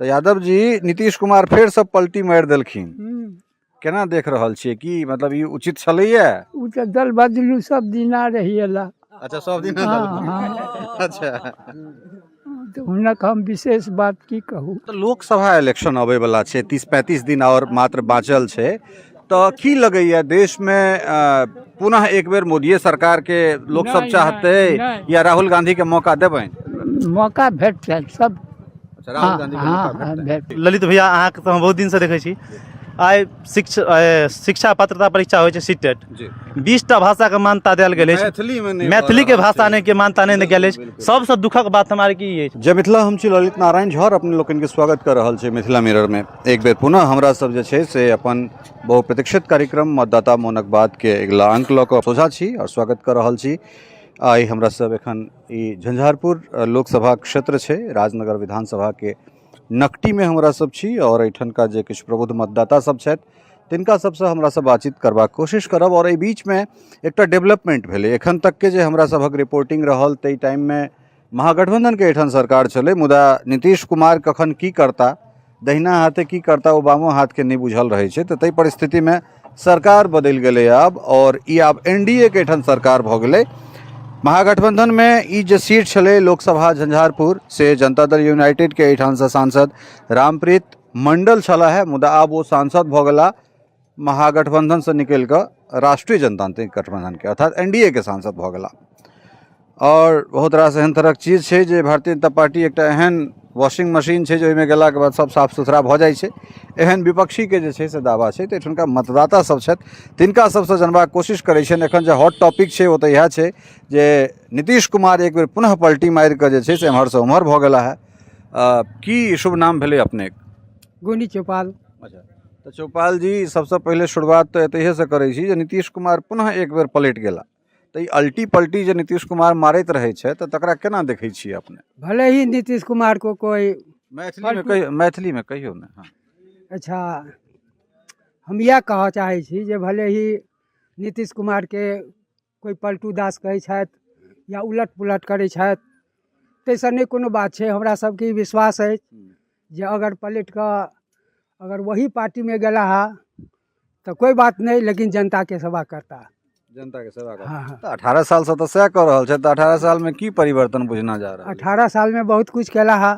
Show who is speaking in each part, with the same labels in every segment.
Speaker 1: तऽ यादव जी नीतीश कुमार फेरसँ पलटी मारि देलखिन। केना देख रहल छियै, की मतलब ई उचित छलैया?
Speaker 2: ओ तऽ दल बदलू सब दिना रहि एला।
Speaker 1: अच्छा, सब दिना।
Speaker 2: हँ हँ
Speaker 1: अच्छा,
Speaker 2: तऽ हुनक हम विशेष बात की कहू।
Speaker 1: तऽ लोकसभा इलेक्शन अबै वला छै, 30-35 दिन आओर मात्र बाँचल छै, तऽ की लगैया देशमे पुनः एक बेर मोदिये सरकारके लोकसभ
Speaker 2: नहि,
Speaker 1: चाहतै
Speaker 2: नहि।
Speaker 1: या राहुल गांधीके मौका देबनि?
Speaker 2: मौका भेटतनि सब।
Speaker 1: अच्छा, राहुल
Speaker 2: हँ
Speaker 1: गांधीके
Speaker 2: हँ
Speaker 1: मौका
Speaker 2: हँ
Speaker 1: भेटतनि।
Speaker 2: भेट।
Speaker 3: ललित भैया, अहाँके तऽ हम बहुत दिनसँ देखै छी। आइ शिक्षा पात्रता परीक्षा होइ छै, सी टेट।
Speaker 1: जी।
Speaker 3: 20टा भाषाके मान्यता देल गेल अछि।
Speaker 1: मैथिलीमे नहि भऽ
Speaker 3: मैथिलीके
Speaker 1: रहल
Speaker 3: भाषा
Speaker 1: छै।
Speaker 3: नहि के मान्यता नहि गेल अछि।
Speaker 1: बिल्कुल।
Speaker 3: सबसँ दुःखक बात हमरा की अछि।
Speaker 1: जय मिथिला, हम छी ललित नारायण झा और अपने लोकनिके स्वागत कऽ रहल छी मिथिला मिररमे। एक बेर पुनः हमरा सब जे छै से अपन बहुप्रतीक्षित कार्यक्रम मतदाता मोनक बातके अगिला अंक लऽ कऽ सोझा छी और स्वागत कऽ रहल छी। आइ हमरा सब एखन ई झंझारपुर लोकसभा क्षेत्र छै, राजनगर विधानसभाके नकटीमे हमरा सब छी और एहिठनका जे किछु प्रबुद्ध मतदाता सब छथि तिनका सबसँ हमरा सब बातचीत करबाक कोशिश करब। और एहि बीचमे एकटा डेवलपमेंट भेलै। एखन तकके जे हमरा सभक रिपोर्टिंग रहल ताहि टाइममे महागठबंधनके एहिठाम सरकार छलै, मुदा नीतीश कुमार कखन की करता, दहिना हाथे की करता ओ बामो हाथके नहि बुझल रहै छै, तऽ ताहि परिस्थितिमे सरकार बदलि गेलै आब और ई आब एन डी ए के एहिठाम सरकार भऽ गेलै। महागठबंधनमे ई जे सीट छलै लोकसभा झंझारपुर, से जनता दल यूनाइटेडके एहिठामसँ सांसद रामप्रीत मंडल छलाह है, मुदा आब ओ सांसद भऽ गेला महागठबंधनसँ निकलि कऽ राष्ट्रीय जनतांत्रिक गठबंधनके अर्थात एन डी ए के सांसद भऽ गेला। आओर बहुत रास एहन तरहक चीज छै जे भारतीय जनता पार्टी एकटा एहन वॉशिंग मशीन छै जे ओहिमे गेलाके बाद सब साफ सुथरा भऽ जाइ छै, एहन विपक्षीके जे छै से दावा छै। तऽ एहिठुनका मतदाता सब छथि तिनका सबसँ जनबाक कोशिश करै छियनि। एखन जे हॉट टॉपिक छै ओ तऽ इएह छै जे नीतीश कुमार एक बेर पुनः पलटी मारि कऽ जे छै से एम्हरसँ ओम्हर भऽ गेला है। की शुभ नाम भेलै अपनेक?
Speaker 4: गोनी चौपाल।
Speaker 1: अच्छा, तऽ चौपाल जी, सबसँ पहिले शुरुआत तऽ एतहिएसँ करै छी जे नीतीश कुमार पुनः एक बेर पलटि गेला, तऽ ई अल्टी पल्टी जे नीतीश कुमार मारैत रहै छै तऽ तकरा केना देखै छियै अपने?
Speaker 4: भले ही नीतीश कुमार को कोई
Speaker 1: मैथिलीमे कहियौ, मैथिलीमे कहियौ ने। हँ।
Speaker 4: अच्छा, हम इएह कहऽ चाहै छी जे भले ही नीतीश कुमारके कोइ पलटू दास कहै छथि या उलट पुलट करै छथि, ताहिसँ नहि कोनो बात छै। हमरा सबके ई विश्वास अछि जे अगर पलटि कऽ अगर वही पार्टीमे गेला हँ तऽ कोइ बात नहि, लेकिन जनताके सेवा करता।
Speaker 1: जनता के सेवा करता।
Speaker 4: हाँ।
Speaker 1: तऽ 18 सालसँ तऽ सएह कऽ रहल छै, तऽ 18 सालमे की परिवर्तन बुझना जा रहल?
Speaker 4: 18 सालमे बहुत किछु केला हा।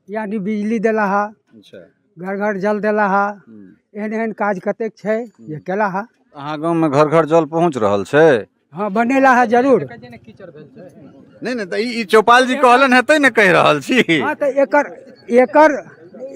Speaker 1: यानी
Speaker 4: बिजली देला हा, घर घर जल देला हा, एहन एहन काज कतेक छै जे केला हा।
Speaker 1: अहाँ गाँवमे घर घर जल पहुँच रहल छै?
Speaker 4: हँ, बनेला हा जरूर।
Speaker 1: नहि नहि, तऽ ई चौपाल जी कहलनि हेतै ने, कहि रहल छी।
Speaker 4: हँ, तऽ एकर एकर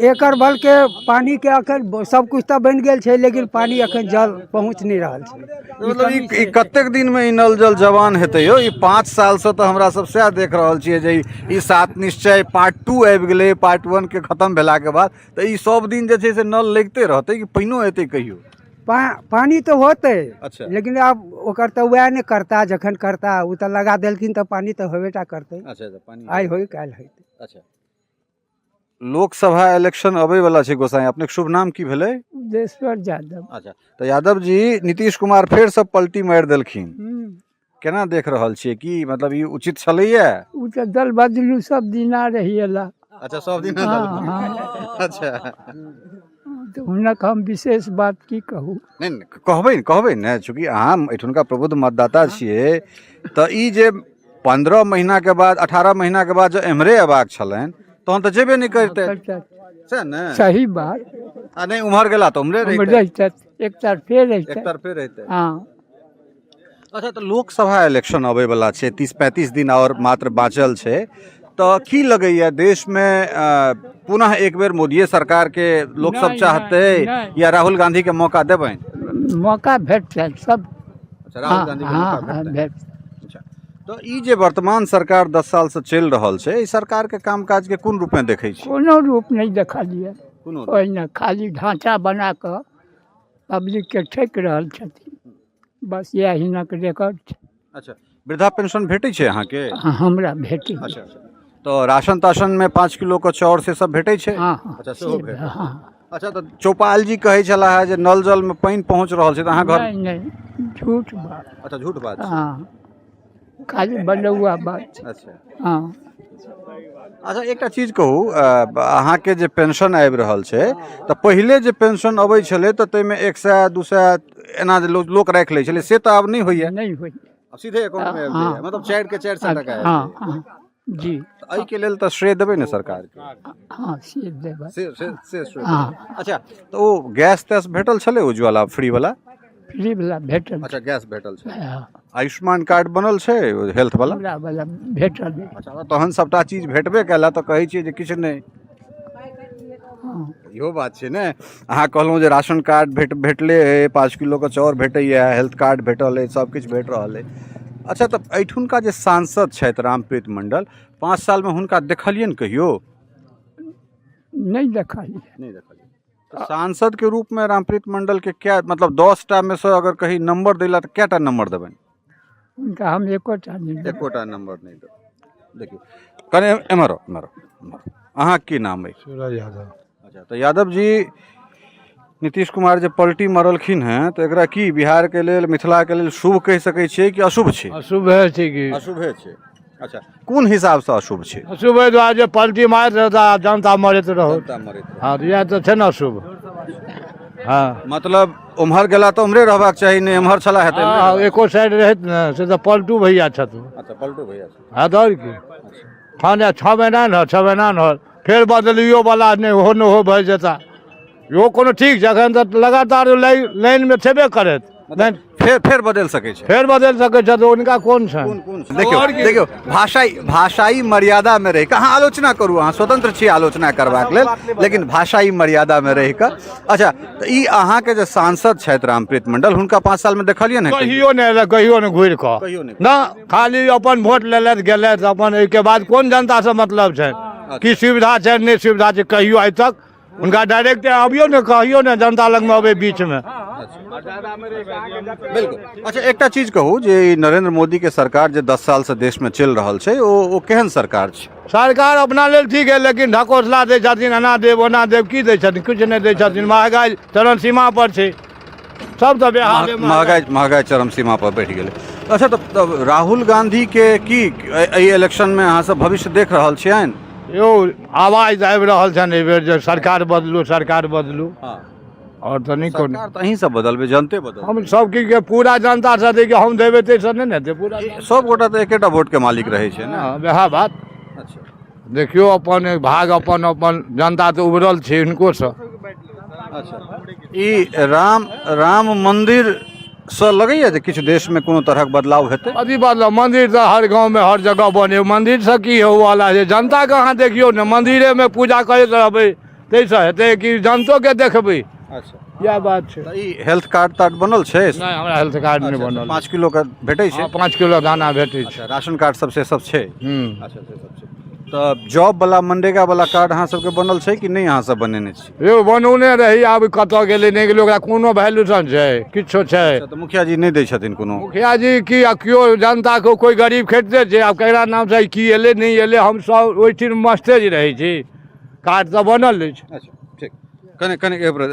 Speaker 4: एकर बलके पानिके अखन सब किछु तऽ बनि गेल छै, लेकिन पानि अखन जल पहुँच नहि रहल छै।
Speaker 1: मतलब ई कतेक दिनमे ई नल जल जवान हेतै यौ? ई 5 सालसँ तऽ हमरा सब सएह देख रहल छियै जे ई सात निश्चय पार्ट 2 आबि गेलै पार्ट 1 के खतम भेलाके बाद, तऽ ई सब दिन जे छै से नल लगिते रहतै कि पानिओ एतै कहियो?
Speaker 4: पानि तऽ होतै। अच्छा। लेकिन आब ओकर तऽ वएह ने करता जखन करता। ओ तऽ लगा देलखिन तऽ पानि तऽ होबे टा करतै।
Speaker 1: अच्छा, पानि
Speaker 4: आइ होइ, काल्हि होइ।
Speaker 1: अच्छा, लोकसभा इलेक्शन अबै वाला छै। गोसाई, अपनेक शुभ नाम की भेलै?
Speaker 2: उदेश्वर यादव।
Speaker 1: अच्छा, तऽ यादव जी, नीतीश कुमार फेरसँ पलटी मारि देलखिन। केना देख रहल छियै, की मतलब ई उचित छलैया?
Speaker 2: ओ तऽ दल बदलू सब दिना रहि एला।
Speaker 1: अच्छा, सब दिन।
Speaker 2: हँ।
Speaker 1: अच्छा।
Speaker 2: तऽ हुनक हम विशेष बात की कहू।
Speaker 1: नहि नहि, कहबै कहबै ने, चूँकि अहाँ एहिठुनका प्रबुद्ध मतदाता छियै। तऽ ई जे 15 महीनाके बाद, 18 महीनाके बाद जँ एम्हरे अयबाक छलनि तहन तऽ जेबे नहि करितै।
Speaker 2: करितथि।
Speaker 1: सएह ने?
Speaker 2: सही बात।
Speaker 1: आ नहि उम्हर गेला तऽ उम्हरे
Speaker 2: उम्हर
Speaker 1: रहितै।
Speaker 2: रहितथि, एक तरफे रहितथि।
Speaker 1: एक तरफे रहितै।
Speaker 2: हँ।
Speaker 1: अच्छा, तऽ लोकसभा इलेक्शन अबै वला छै, 30-35 दिन आओर मात्र बाँचल छै, तऽ की लगैया देशमे पुनः एक बेर मोदिये सरकारके लोकसभ
Speaker 2: नहि,
Speaker 1: चाहतै
Speaker 2: नहि।
Speaker 1: या राहुल गांधीके मौका देबनि?
Speaker 2: मौका भेटतनि सब।
Speaker 1: अच्छा, राहुल
Speaker 2: हँ
Speaker 1: गांधीके
Speaker 2: हँ
Speaker 1: मौका
Speaker 2: हँ
Speaker 1: भेटतनि।
Speaker 2: भेट।
Speaker 1: अच्छा, तऽ ई जे वर्तमान सरकार 10 सालसँ चलि रहल छै, एहि सरकारके कामकाजके कोन रूपमे देखै छी?
Speaker 2: कोनो रूप नहि देखलियै।
Speaker 1: कोनो?
Speaker 2: ओहिना खाली ढाँचा बना कऽ पब्लिकके ठकि रहल छथिन, बस इएह हिनक रिकॉर्ड छै।
Speaker 1: अच्छा, वृद्धा पेंशन भेटै छै अहाँके?
Speaker 2: हँ, हमरा भेटै।
Speaker 1: अच्छा, तऽ राशन ताशनमे 5 किलोके चाउर से सब भेटै छै?
Speaker 2: हँ।
Speaker 1: अच्छा, सेहो
Speaker 2: से
Speaker 1: भेटै?
Speaker 2: हँ।
Speaker 1: अच्छा, तऽ चौपाल जी कहै छलाह जे नल जलमे पानि पहुँच रहल छै, तऽ अहाँ घर?
Speaker 2: नहि नहि, झूठ बात।
Speaker 1: अच्छा, झूठ बात छै।
Speaker 2: हँ, खाली बनौआ बात छै।
Speaker 1: अच्छा।
Speaker 2: हँ।
Speaker 1: अच्छा, एकटा चीज कहू, अहाँके जे पेंशन आबि रहल छै, तऽ पहिले जे पेंशन अबै छलै तऽ ताहिमे 100 200 एना जे लोक राखि लै छलै, से तऽ आब नहि होइए?
Speaker 2: नहि होइए।
Speaker 1: आब सीधे अकाउंटमे आबि जाइए, मतलब 4 के 400 टाका आबि
Speaker 2: हँ।
Speaker 1: जाइए।
Speaker 2: हँ जी।
Speaker 1: तऽ एहिके लेल तऽ श्रेय देबै ने सरकारके?
Speaker 2: हँ, से देबै।
Speaker 1: से श्रेय
Speaker 2: हँ।
Speaker 1: देबै। अच्छा, तऽ ओ गैस तैस भेटल छलै, उज्ज्वला फ्री वाला?
Speaker 2: फ्री वला भेटल।
Speaker 1: अच्छा, गैस भेटल छै?
Speaker 2: हँ।
Speaker 1: आयुष्मान कार्ड बनल छै, हेल्थ वाला?
Speaker 2: हमरा वला भेटल नहि।
Speaker 1: अच्छा, तहन सभटा चीज भेटबे कयला तऽ कहै छियै जे किछु नहि।
Speaker 2: हँ।
Speaker 1: इहो बात छै ने, अहाँ कहलहुँ जे राशन कार्ड भेटले अइ, 5 किलोके चाउर भेटैए, हेल्थ कार्ड भेटल अइ, सभ किछु भेट रहल अइ। अच्छा, तऽ एहिठुनका जे सांसद छथि रामप्रीत मंडल, 5 सालमे हुनका देखलियनि कहियो?
Speaker 2: नहि देखलियै।
Speaker 1: नहि देखलियै। तऽ सांसदके रूपमे रामप्रीत मंडलके क्या, मतलब 10टा मे सँ अगर कही नंबर दै लए तऽ कएटा नंबर देबनि?
Speaker 2: हुनका हम एकोटा नहि देबै।
Speaker 1: एकोटा नंबर नहि देबै। देखियौ, कने एम्हर आउ, एम्हर आउ, एम्हर आउ। अहाँके की नाम अछि?
Speaker 5: सूरज यादव।
Speaker 1: अच्छा, तऽ यादव जी, नीतीश कुमार जे पलटी मारलखिन हेँ, तऽ एकरा की बिहारके लेल, मिथिलाके लेल शुभ कहि सकै छियै कि अशुभ छै?
Speaker 5: अशुभ है छै कि।
Speaker 1: अशुभे छै। अच्छा, कोन हिसाबसँ अशुभ छै?
Speaker 5: अशुभ एहि दुआरे जे पलटी मारैत रहता, जनता मरैत रहत।
Speaker 1: जनता मरैत रहत।
Speaker 5: हँ, तऽ इएह तऽ छै ने अशुभ, हँ।
Speaker 1: मतलब उम्हर गेला तऽ उम्हरे रहबाक चाही ने, एम्हर छला हेतै।
Speaker 5: हँ, एको साइड रहैत ने, से तऽ पलटू भैया छथुन।
Speaker 1: अच्छा, पलटू भैया छै।
Speaker 5: हँ, तऽ आओर की, खाने 6 महीना ने, 6 महीना ने, फेर बदलियो वाला नहि हो ने हो भऽ जेता। इहो कोनो ठीक छै? एखन तऽ लगातार लाइनमे छेबे करैत लाइन।
Speaker 1: फेर फेर बदलि सकै छै।
Speaker 5: फेर बदलि सकै छथि, हुनका कोन छनि?
Speaker 1: देखियौ, देखियौ, भाषाई भाषाई मर्यादामे रहि कऽ अहाँ आलोचना करू, अहाँ स्वतंत्र छी आलोचना करबाक लेल, लेकिन भाषाई मर्यादामे रहि कऽ। अच्छा, तऽ ई अहाँके जे सांसद छथि रामप्रीत मंडल, हुनका 5 सालमे देखलियै ने?
Speaker 5: कहियो नहि एलै, कहियो नहि घुरि कऽ।
Speaker 1: कहियो नहि?
Speaker 5: ना, खाली अपन वोट लेलथि, गेलथि अपन। एहिके बाद कोन जनतासँ मतलब छनि, की सुविधा छै, नहि सुविधा छै? कहियो आइ तक हुनका डायरेक्ट अबियौ ने, कहियो ने जनता लगमे अबै बीचमे।
Speaker 1: बिल्कुल। अच्छा, एकटा चीज कहू जे ई नरेंद्र मोदीके सरकार जे 10 सालसँ देशमे चलि रहल छै, ओ केहन सरकार छै?
Speaker 5: सरकार अपना लेल ठीक है, लेकिन ढकोसला दै छथिन, एना देब, ओना देब। की दै छथिन? किछु नहि दै छथिन। महगाइ चरम सीमा पर छै, सब तऽ बेहाले।
Speaker 1: महगाई महगाई चरम सीमा पर बढ़ि गेलै। अच्छा, तऽ तब राहुल गांधीके की एहि इलेक्शनमे अहाँ सब भविष्य देख रहल छियनि?
Speaker 5: यौ, आवाज आबि रहल छनि एहिबेर जे सरकार बदलू, सरकार बदलू। आओर तऽ नहि कोनो।
Speaker 1: सरकार तऽ अहीं सब बदलबै, जनते बदलबै।
Speaker 5: हम सब की के पूरा जनता से कि हम देबै ताहिसँ नहि ने हेतै पूरा।
Speaker 1: सब गोटा तऽ एकेटा वोटके मालिक रहै छै ने।
Speaker 5: हँ, वएह बात। देखियौ, अपन भाग अपन अपन जनता तऽ उबरल छै हिनकोसँ।
Speaker 1: अच्छा, ई राम राम मंदिरसँ लगैया जे किछु देशमे कोनो तरहक बदलाव हेतै?
Speaker 5: अथी बदलाव, मंदिर तऽ हर गाँवमे हर जगह बने, मंदिरसँ की होवला छै? जनताके अहाँ देखियौ ने, मंदिरेमे पूजा करैत रहबै ताहिसँ हेतै कि जनतोके देखबै? इएह बात छै।
Speaker 1: तऽ ई हेल्थ कार्ड तार्ड बनल छै?
Speaker 5: नहि, हमरा हेल्थ कार्ड नहि बनल।
Speaker 1: 5 किलोके भेटै छै?
Speaker 5: हँ, 5 किलो दाना भेटै छै।
Speaker 1: अच्छा, राशन कार्ड सब से सब छै?
Speaker 5: हूँ।
Speaker 1: अच्छा, से सब छै। तऽ जॉब वाला, मनरेगा वाला कार्ड अहाँ सबके बनल छै कि नहि, अहाँ सब बनेने छी?
Speaker 5: यौ, बनौने रही, आब कतऽ गेलै, नहि गेलै, ओकरा कोनो वैल्यूशन छै, किछो छै?
Speaker 1: अच्छा, तऽ मुखिया जी नहि दै छथिन कोनो?
Speaker 5: मुखिया जी की, आ केओ जनताके कोइ गरीब खेतते छै? आब केकरा नामसँ की एलै, नहि एलै, हम सब ओहिठाम मस्तेज रहै छी। कार्ड तऽ बनल अछि।
Speaker 1: अच्छा, ठीक। कने कने एक बेर,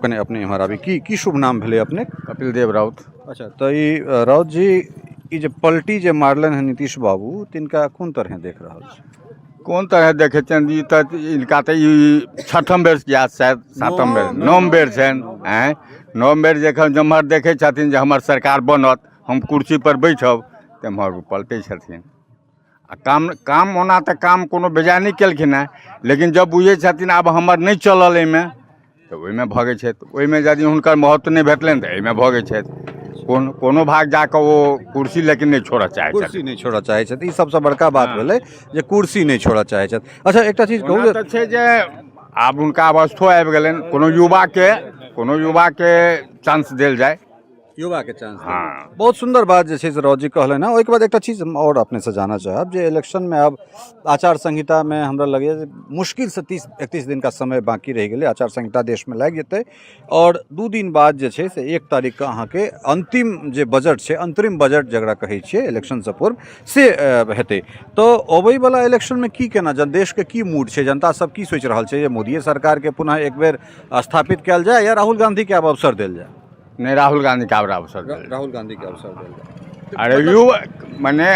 Speaker 1: कने अपने एम्हर आबी। की की शुभ नाम भेलै अपने?
Speaker 6: कपिल देव राउत।
Speaker 1: अच्छा, तऽ ई राउत जी, ई जे पलटी जे मारलनि हँ नीतीश बाबू, तिनका कोन तरहे देख रहल छी?
Speaker 6: कोन तरह देखै छियनि? ई तऽ इनका तऽ ई छठम बेर या शायद सातम बेर, नौम बेर छनि। आँय, नौम बेर जखन जेम्हर देखै छथिन जे हमर सरकार बनत, हम कुर्सी पर बैठब, तेम्हर ओ पलटै छथिन। आ काम काम ओना तऽ काम कोनो बेजाय नहि केलखिन हेँ, लेकिन जब बुझै छथिन आब हमर नहि चलल एहिमे, तऽ ओहिमे भगै छथि। ओहिमे यदि हुनकर महत्व नहि भेटलनि तऽ एहिमे भगै छथि। कोन कोनो भाग जा कऽ ओ कुर्सी लेकिन नहि छोड़ऽ चाहै
Speaker 1: कुर्सी
Speaker 6: छथिन।
Speaker 1: नहि छोड़ऽ चाहै छथि। ई सबसँ बड़का बात भेलै जे कुर्सी नहि छोड़ऽ चाहै छथि। अच्छा, एकटा चीज कहू
Speaker 6: ओना
Speaker 1: जे
Speaker 6: तऽ छै जे आब हुनका अवस्थो आबि गेलनि, कोनो युवाके चांस देल जाय।
Speaker 1: युवाके चांस।
Speaker 6: हँ।
Speaker 1: बहुत सुन्दर बात जे छै से राउत जी कहलनि हँ। ओहिके बाद एकटा चीज हम आओर अपनेसँ जानऽ चाहब जे इलेक्शनमे आब आचार संहितामे हमरा लगैए जे मुश्किलसँ 30-31 दिनका समय बाँकी रहि गेलै, आचार संहिता देशमे लागि जेतै आओर 2 दिन बाद जे छै से 1 तारीखके अहाँके अन्तिम जे बजट छै, अंतरिम बजट जकरा कहै छियै इलेक्शनसँ पूर्व, से हेतै। तऽ अबैवला इलेक्शनमे की केना जन देशके की मूड छै? जनता सब की सोचि रहल छै जे मोदिये सरकारके पुनः एक बेर स्थापित कयल जाय या राहुल गांधीके आब अवसर देल जाय?
Speaker 6: नहि, राहुल गांधीके आब अवसर देल जाय।
Speaker 1: राहुल गांधीके अवसर देल जाय।
Speaker 6: अरे, युवा मने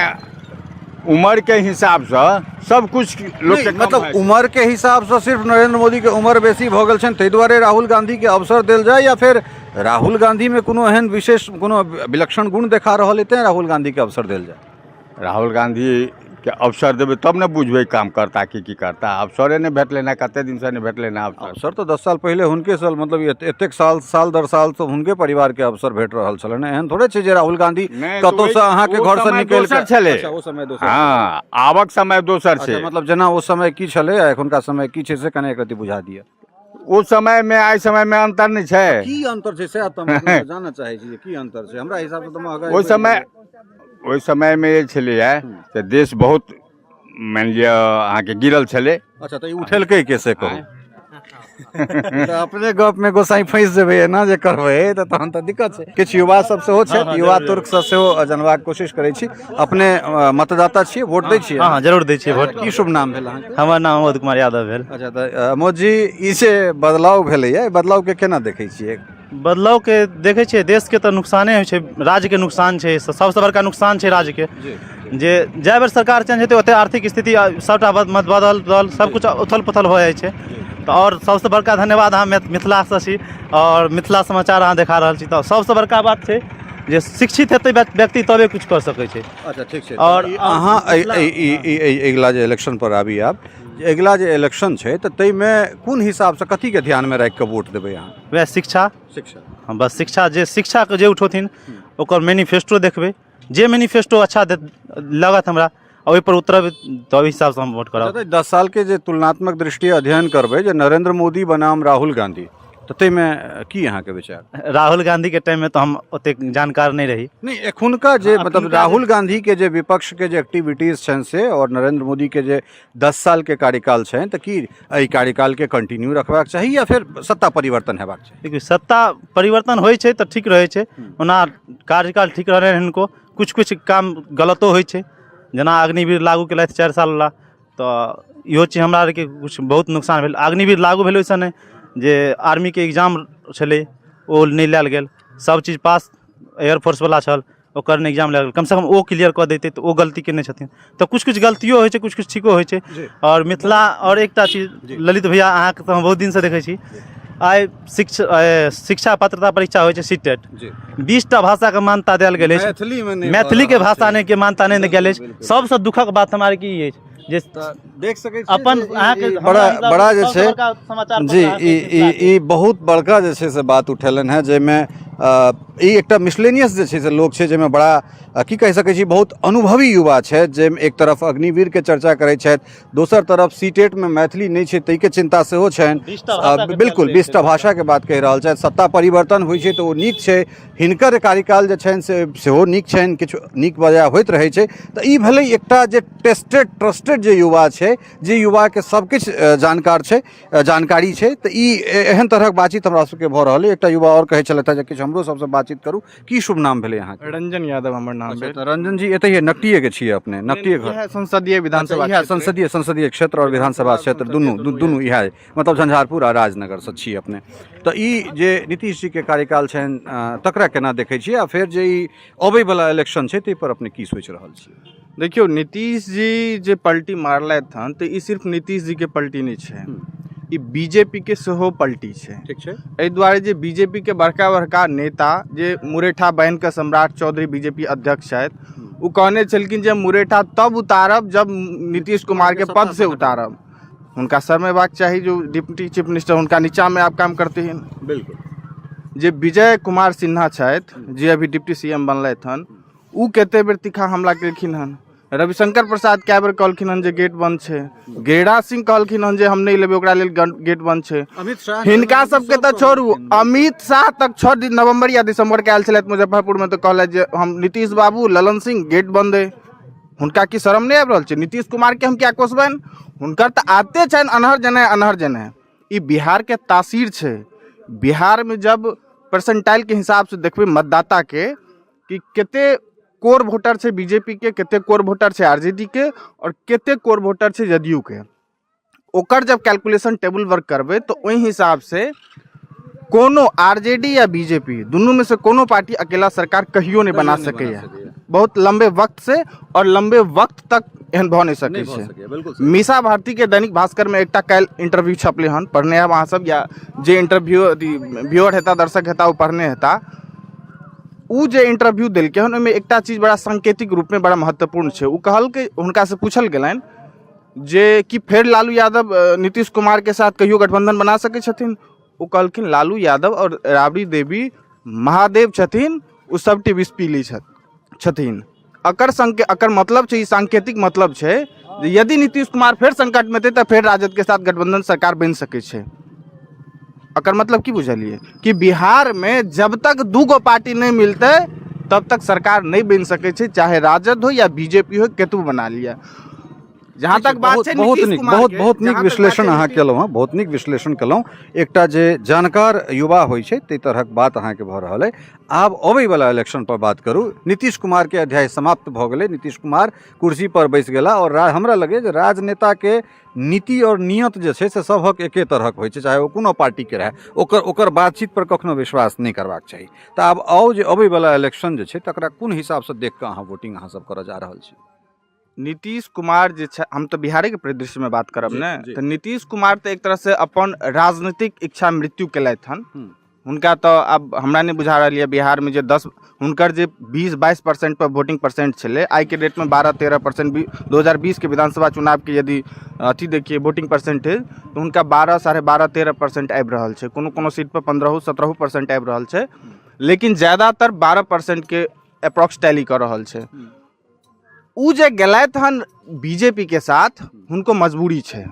Speaker 6: उमरके हिसाबसँ सब किछु लोकके
Speaker 1: नहि,
Speaker 6: कम
Speaker 1: मतलब
Speaker 6: भए गेल।
Speaker 1: उमर के हिसाबसँ सिर्फ नरेंद्र मोदी के उमर बेसी भऽ गेल छनि ताहि दुआरे राहुल गांधी के अवसर देल जाय या फेर राहुल गांधी में कोनो एहन विशेष कोनो विलक्षण गुण देखा रहल हेतै राहुल गांधी के अवसर देल जाय।
Speaker 6: राहुल गांधीके अवसर देबै तब ने बुझबै काम करता कि की करता। अवसरे नहि भेटलै ने, कते दिनसँ नहि भेटलै ने अवसर।
Speaker 1: अवसर तऽ 10 साल पहिले हुनके साल, मतलब एतेक साल, साल दर साल तऽ हुनके परिवारके अवसर भेट रहल छलनि। एहन थोड़े छै जे राहुल गांधी
Speaker 6: नहि, तऽ
Speaker 1: कतौसँ अहाँके
Speaker 6: ओ
Speaker 1: घरसँ
Speaker 6: समय
Speaker 1: निकलि
Speaker 6: दोसर
Speaker 1: कऽ
Speaker 6: छलै।
Speaker 1: अच्छा, ओ समय दोसर।
Speaker 6: हँ, आबक समय दोसर छै।
Speaker 1: अच्छा, मतलब जेना ओ समय की छलै आ एखुनका समय की छै से कने एक रत्ती बुझा दिअ।
Speaker 6: ओ समयमे आइ समयमे अन्तर नहि छै।
Speaker 1: की अन्तर छै सएह तऽ हम जानऽ चाहै छी जे की अन्तर छै। हमरा हिसाबसँ तऽ महगाइ
Speaker 6: ओहि समय ओहि समयमे जे छलैए तऽ देश बहुत मानि लिअ अहाँके गिरल छलै।
Speaker 1: अच्छा, तऽ ई उठेलकै के से कहू तऽ अपने गपमे गोसाई फँसि जेबै, एना जे करबै तऽ तहन तऽ दिक्कत छै। किछु युवा सब सेहो छै, युवा तुर्कसँ सेहो जानबाक कोशिश करै छी। अपने मतदाता छियै, वोट दै छियै?
Speaker 3: हँ, जरूर दै छियै वोट।
Speaker 1: की शुभ नाम भेल अहाँके?
Speaker 3: हमर नाम अमोद कुमार यादव भेल।
Speaker 1: अच्छा, तऽ अमोद जी, ई जे बदलाव भेलैए, ई बदलावके केना देखै छियै?
Speaker 3: बदलावके देखै छियै देशके तऽ नुकसाने होइ छै, राज्यके नुकसान छै, सबसँ बड़का नुकसान छै राज्यके। जे जाहि बेर सरकार चेंज हेतै ओते आर्थिक स्थिति सबटा बदल बदल सबकिछु उथल पुथल भऽ जाइ छै। तऽ आओर सबसँ बड़का धन्यवाद, अहाँ मिथिलासँ छी आओर मिथिला समाचार अहाँ देखा रहल छी, तऽ सबसँ बड़का बात छै जे शिक्षित हेतै व्यक्ति तबे किछु कऽ सकै छै।
Speaker 1: अच्छा, ठीक छै।
Speaker 3: आओर
Speaker 1: अहाँ अगिला जे इलेक्शन पर आबी, आब जे अगिला जे इलेक्शन छै तऽ ताहिमे कोन हिसाबसँ कथीके ध्यानमे राखि कऽ वोट देबै अहाँ?
Speaker 3: वएह शिक्षा।
Speaker 1: शिक्षा।
Speaker 3: हँ, बस शिक्षा। जे शिक्षाके जे उठौथिन ओकर मैनिफेस्टो देखबै, जे मैनिफेस्टो अच्छा लागत हमरा आ ओहिपर उतरब तऽ ओहि हिसाबसँ हम वोट करब।
Speaker 1: 10 सालके जे तुलनात्मक दृष्टि अध्ययन करबै जे नरेंद्र मोदी बनाम राहुल गांधी, तऽ ताहिमे की अहाँके विचार?
Speaker 3: राहुल गांधीके टाइममे तऽ हम ओतेक जानकार नहि रही।
Speaker 1: नहि, एखुनका जे मतलब
Speaker 3: एखुनका जे
Speaker 1: राहुल गांधीके जे विपक्षके जे एक्टिविटीज छनि से आओर नरेंद्र मोदीके जे 10 सालके कार्यकाल छनि, तऽ की एहि कार्यकालके कंटिन्यू रखबाक चाही या फेर सत्ता परिवर्तन हेबाक चाही?
Speaker 3: देखियौ, सत्ता परिवर्तन होइ छै तऽ ठीक रहै छै। ओना कार्यकाल ठीक रहलै हिनको, किछु किछु काम गलतो होइ छै, जेना अग्निवीर लागू केलथि 4 सालवला, तऽ इहो चीज हमरा आरके किछु बहुत नुकसान भेल। अग्निवीर लागू भेल ओहिसँ नहि जे आर्मीके एग्जाम छलै ओ नहि लैल गेल, सब चीज पास एयरफोर्सवला छल ओकर नहि एग्जाम लैल गेल, कमसँ कम ओ क्लियर कऽ दैतै, तऽ ओ गलती केने छथिन। तऽ किछु किछु गलतियो होइ छै, किछु किछु ठीको होइ छै। आओर मिथिला आओर एकटा चीज ललित भैया, अहाँके तऽ हम बहुत दिनसँ देखै छी, आइ शिक्षा पात्रता परीक्षा होइ छै सी टेट, 20टा भाषाके मान्यता देल गेल अछि,
Speaker 1: मैथिलीमे नहि,
Speaker 3: मैथिलीके भाषा नहि के मान्यता नहि गेल अछि। सबसँ दुःखक बात हमरा की अछि जे
Speaker 1: देख सकै छी
Speaker 3: अपन
Speaker 1: जे ई-
Speaker 3: अहाँके
Speaker 1: ई
Speaker 3: हमरा
Speaker 1: बड़ा
Speaker 3: हिसाबसँ
Speaker 1: बड़ा जे
Speaker 3: सबसँ
Speaker 1: छै
Speaker 3: बड़का समाचार पत्र
Speaker 1: जी
Speaker 3: अहाँके
Speaker 1: ई ई
Speaker 3: मिथिलाके।
Speaker 1: ई बहुत बड़का जे छै से बात उठेलनि हेँ, जाहिमे ई एकटा मिसलेनियस जे छै से लोक छै, जाहिमे बड़ा की कहि सकै छी, बहुत अनुभवी युवा छथि, जाहिमे एक तरफ अग्निवीरके चर्चा करै छथि, दोसर तरफ सी टेटमे मैथिली नहि छै ताहिके चिन्ता सेहो छनि।
Speaker 3: 20टा भाषाके
Speaker 1: बिल्कुल
Speaker 3: चलते
Speaker 1: 20टा भाषाके बात कहि रहल छथि। सत्ता परिवर्तन होइ छै तऽ ओ नीक छै, हिनकर कार्यकाल जे छनि से सेहो नीक छनि, किछु नीक बजाय होइत रहै छै। तऽ ई भेलै एकटा जे टेस्टेड ट्रस्टेड जे युवा छै, जे युवाके सबकिछु जानकार छै, जानकारी छै, तऽ ई एहन तरहक बातचीत हमरा सबके भऽ रहल अइ। एकटा युवा आओर कहै छलथि जे किछु हमरो सबसँ बातचीत करू। की शुभ नाम भेलै अहाँके?
Speaker 7: रंजन यादव हमर नाम भेल।
Speaker 1: तऽ रंजन जी, एतहिए नकटिएके छियै अपने? नकटिए घर?
Speaker 7: इएह संसदीय विधानसभा
Speaker 1: अच्छा, इएह संसदीय क्षेत्र आओर विधानसभा क्षेत्र दुनू इएह, मतलब झंझारपुर आ राजनगरसँ छी अपने। तऽ ई जे नीतीश जीके कार्यकाल छनि तकरा केना देखै छियै, आ फेर जे ई अबैवला इलेक्शन छै ताहिपर अपने की सोचि रहल छियै?
Speaker 7: देखियौ, नीतीश जी जे पलटी मारलथि हन तऽ ई सिर्फ नीतीश जीके पलटी नहि छै, ई बीजेपीके सेहो पलटी छै।
Speaker 1: ठीक छै।
Speaker 7: एहि दुआरे जे बीजेपीके बड़का बड़का नेता जे मुरेठा बान्हिकऽ सम्राट चौधरी बीजेपी अध्यक्ष छथि, ओ कहने छलखिन जे मुरेठा तब उतारब जब नीतीश कुमारके पदसँ उतारब। हुनका शर्मेबाक चाही जो डिप्टी चीफ मिनिस्टर हुनका नीचाँमे आब काम करते हैं।
Speaker 1: बिल्कुल।
Speaker 7: जे विजय कुमार सिन्हा छथि, जे अभी डिप्टी सी एम बनलथि हन, ओ कते बेर तीखा हमला केलखिन हन। रविशंकर प्रसाद कए बेर कहलखिन हन जे गेट बंद छै। गिरिराज सिंह कहलखिन हन जे हम नहि लेबै ओकरा लेल गेट बंद छै।
Speaker 1: अमित शाह
Speaker 7: हिनका सबके तऽ छोड़ू, अमित शाह तक 6 नवम्बर या दिसंबर के आयल छलथि मुजफ्फरपुरमे तऽ कहलथि जे हम नीतीश बाबू ललन सिंह गेट बंद अइ। हुनका की शर्म नहि आबि रहल छै? नीतीश कुमारके हम किया कोसबनि? हुनकर तऽ आदते छनि अनहर जेनाइ अनहर जेनाइ। ई बिहारके तासीर छै। बिहारमे जब परसेंटाइलके हिसाबसँ देखबै मतदाताके कि कते कोर वोटर छै बीजेपीके, कते कोर वोटर छै आरजेडीके आओर कते कोर वोटर छै जदयूके, ओकर जब कैलकुलेशन टेबुल वर्क करबै तऽ ओहि हिसाबसँ कोनो आरजेडी या बीजेपी दुनूमे से कोनो पार्टी अकेला सरकार कहियो नहि बना सकैए। बहुत लम्बे वक्त से और लम्बे वक्त तक एहन भऽ नहि सकै
Speaker 1: भऽ
Speaker 7: छै।
Speaker 1: सकैए, बिल्कुल।
Speaker 7: मीसा भारतीके दैनिक भास्करमे एकटा काल्हि इंटरव्यू छपलै हन, पढ़ने हैब अहाँ सब, या जे इंटरव्यू अथी व्यूअर हेता, दर्शक हेता, ओ पढ़ने हेता। ओ जे इंटरव्यू देलकै हन, ओहिमे एकटा चीज बड़ा सांकेतिक रूपमे बड़ा महत्वपूर्ण छै। ओ कहलकै, हुनकासँ पूछल गेलनि जे कि फेर लालू यादव नीतीश कुमारके साथ कहियो गठबंधन बना सकै छथिन? ओ कहलखिन, लालू यादव आओर राबड़ी देवी महादेव छथिन, ओ सबटी विष पी लै छथिन। अकर संके अकर मतलब छै, ई सांकेतिक मतलब छै जे यदि नीतीश कुमार फेर संकटमे हेतै तऽ फेर राजदके साथ गठबंधन सरकार बनि सकै छै। अकर मतलब की बुझलियै कि बिहारमे जब तक 2 गो पार्टी नहि मिलतै तब तक सरकार नहि बनि सकै छै, चाहे राजद हो या बीजेपी हो, केतबो बना लिअ। जहाँ तक बात छै
Speaker 1: बहुत
Speaker 7: नीतीश
Speaker 1: नीक
Speaker 7: कुमार
Speaker 1: बहुत
Speaker 7: के,
Speaker 1: बहुत नीक
Speaker 7: जहाँ तक बात
Speaker 1: विश्लेषण
Speaker 7: छै
Speaker 1: अहाँ
Speaker 7: नीतीश
Speaker 1: केलहुँ हँ, बहुत नीक विश्लेषण केलहुँ। एकटा जे जानकार युवा होइ छै ताहि तरहक बात अहाँके भऽ रहल अइ। आब अबैवला इलेक्शन पर बात करू। नीतीश कुमारके अध्याय समाप्त भऽ गेलै, नीतीश कुमार कुर्सी पर बैस गेला आओर हमरा लगैए जे राजनेताके नीति आओर नियत जे छै से सभक एके तरहक होइ छै, चाहे ओ कोनो पार्टीके रहए, ओकर बातचीत पर कखनो विश्वास नहि करबाक चाही। तऽ आब आउ जे अबैवला इलेक्शन जे छै तकरा कोन हिसाबसँ देख कऽ अहाँ वोटिंग अहाँ सब करऽ जा रहल छी?
Speaker 7: नीतीश कुमार जे छै, हम तऽ बिहारेके परिदृश्यमे बात करब ने, तऽ नीतीश कुमार तऽ एक तरहसँ अपन राजनीतिक इच्छा मृत्यु केलथि हन। हुनका तऽ आब हमरा नहि बुझा रहल यऽ, बिहारमे जे 10 हुनकर जे 20-22% पर वोटिंग परसेंट छलै, आइके डेटमे 12-13%। 2020के विधानसभा चुनावके यदि अथी देखिए वोटिंग परसेंटेज, तऽ हुनका 12, 12.5, 13% आबि रहल छै। कोनो कोनो सीटपर 15-17% आबि रहल छै, लेकिन ज्यादातर 12%के अप्रॉक्स टैली कऽ रहल छै। ओ जे गेलथि हन बीजेपी के साथ, हुनको मजबूरी छै।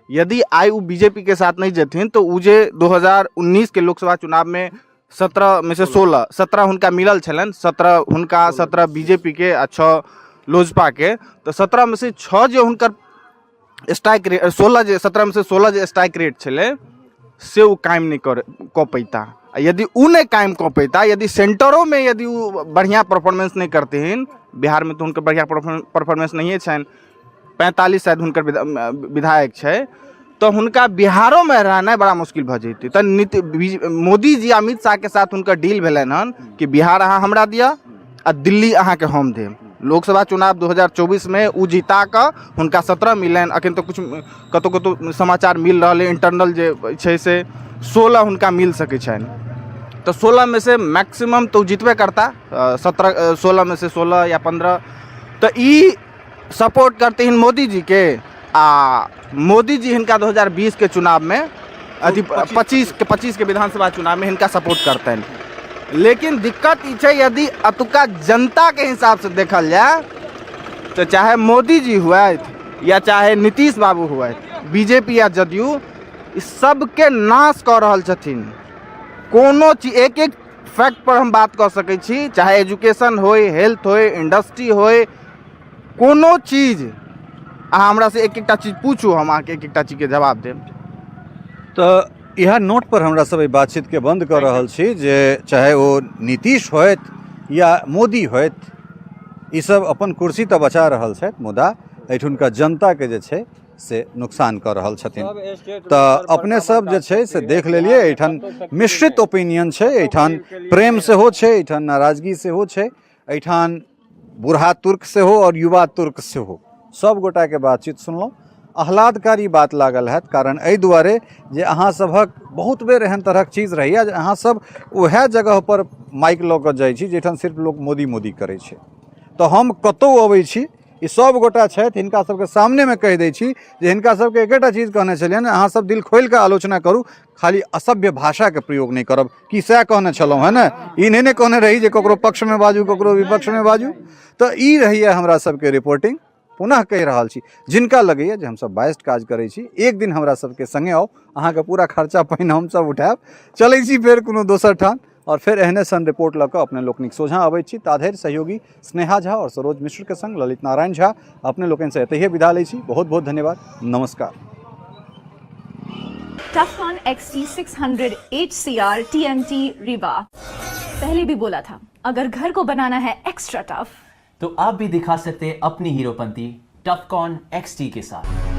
Speaker 7: यदि आइ ओ बीजेपी के साथ नहि जेथिन तऽ ओ जे 2019 के लोकसभा चुनावमे 17 में से 16, 17 हुनका मिलल छलनि, 17 हुनका, 17 बीजेपी के आ 6 लोजपा के, तऽ 17 में से 6 जे हुनकर स्ट्राइक रेट, 16 जे 17 में से 16 जे स्ट्राइक रेट छलै से ओ कायम नहि कर कऽ पैता। आ यदि ओ नहि कायम कऽ पैता, यदि सेंटरोमे यदि ओ बढ़िआँ परफॉर्मेंस नहि करथिन, बिहारमे तऽ हुनकर बढ़िआँ परफॉर्मेंस नहिए छनि, 45 शायद हुनकर विधायक छै, तऽ हुनका बिहारोमे रहनाइ बड़ा मुश्किल भऽ जैतै। तऽ मोदी जी, अमित शाहके साथ हुनकर डील भेलनि हन कि बिहार अहाँ हमरा दिअ आ दिल्ली अहाँके हम देब। लोकसभा चुनाव 2024मे ओ जीता कऽ हुनका 17 मिललनि। अखन तऽ किछु कतहु कतहु समाचार मिल रहल अइ इंटरनल जे छै से 16 हुनका मिल सकै छनि। तऽ 16मे से मैक्सिमम तऽ ओ जीतबे करता, 17, 16मे से 16 या 15। तऽ ई सपोर्ट करथिन मोदीजीके आ मोदीजी हिनका 2020के चुनावमे अथी 25 के विधानसभा चुनावमे हिनका सपोर्ट करतनि। लेकिन दिक्कत ई छै, यदि एतुका जनताके हिसाबसँ देखल जाय तऽ चाहे मोदीजी हुएथि या चाहे नीतीश बाबू हुएथि, बीजेपी या जदयू, ई सबके नाश कऽ रहल छथिन। कोनो चीज, एक एक फैक्ट पर हम बात कऽ सकै छी, चाहे एजुकेशन होय, हेल्थ होय, इंडस्ट्री होय, कोनो चीज अहाँ हमरासँ एक एकटा चीज पूछू, हम अहाँके एक एकटा चीजके जवाब देब।
Speaker 1: तऽ इएह नोट पर हमरा सब एहि बातचीतके बंद कऽ रहल छी जे चाहे ओ नीतीश होथि या मोदी होथि, ई सब अपन कुर्सी तऽ बचा रहल छथि, मुदा एहिठुनका जनताके जे छै से नुकसान कऽ रहल छथिन। तऽ अपने सब जे छै से देख लेलियै, एहिठाम मिश्रित ओपिनियन छै, एहिठाम प्रेम सेहो छै, एहिठाम नाराजगी सेहो छै, एहिठाम बूढ़ा तुर्क सेहो आओर युवा तुर्क सेहो। सब गोटाके बातचीत सुनलहुँ, आह्लादकारी बात लागल हैत, कारण एहि दुआरे जे अहाँ सभक बहुत बेर एहन तरहक चीज रहैए जे अहाँ सब उएह जगहपर माइक लऽ कऽ जाइ छी जाहिठाम सिर्फ लोक मोदी मोदी करै छै। तऽ हम कतहु अबै छी, ई सब गोटा छथि, हिनका सबके सामनेमे कहि दै छी जे हिनका सबके एकेटा चीज कहने छलियनि, अहाँ सब दिल खोलि कऽ आलोचना करू, खाली असभ्य भाषाके प्रयोग नहि करब। की सएह कहने छलहुँ है ने? ई नहि ने कहने रही जे ककरो पक्षमे बाजू, ककरो विपक्षमे बाजू। तऽ ई रहैए हमरा सबके रिपोर्टिंग। पुनः कहि रहल छी, जिनका लगैए जे हमसब बायस्ड काज करै छी, एक दिन हमरा सबके सङ्गे आउ, अहाँके पूरा खर्चा पानि हमसब उठायब। चलै छी फेर कोनो दोसर ठाम और फेर एहने सन रिपोर्ट लऽ कऽ अपने लोकनिक सोझाँ अबै छी। ताधरि सहयोगी स्नेहा झा और सरोज मिश्र के संग ललित नारायण झा अपने लोकनिसँ एतहिए विदा लै छी। बहुत बहुत धन्यवाद, नमस्कार।
Speaker 8: Tufcon XT600 HCR TMT Rebar। पहले भी बोला था, अगर घर को बनाना है एक्स्ट्रा टफ
Speaker 9: तो आप भी दिखा सकते हैं अपनी हीरोपंती टफकॉन XT के साथ।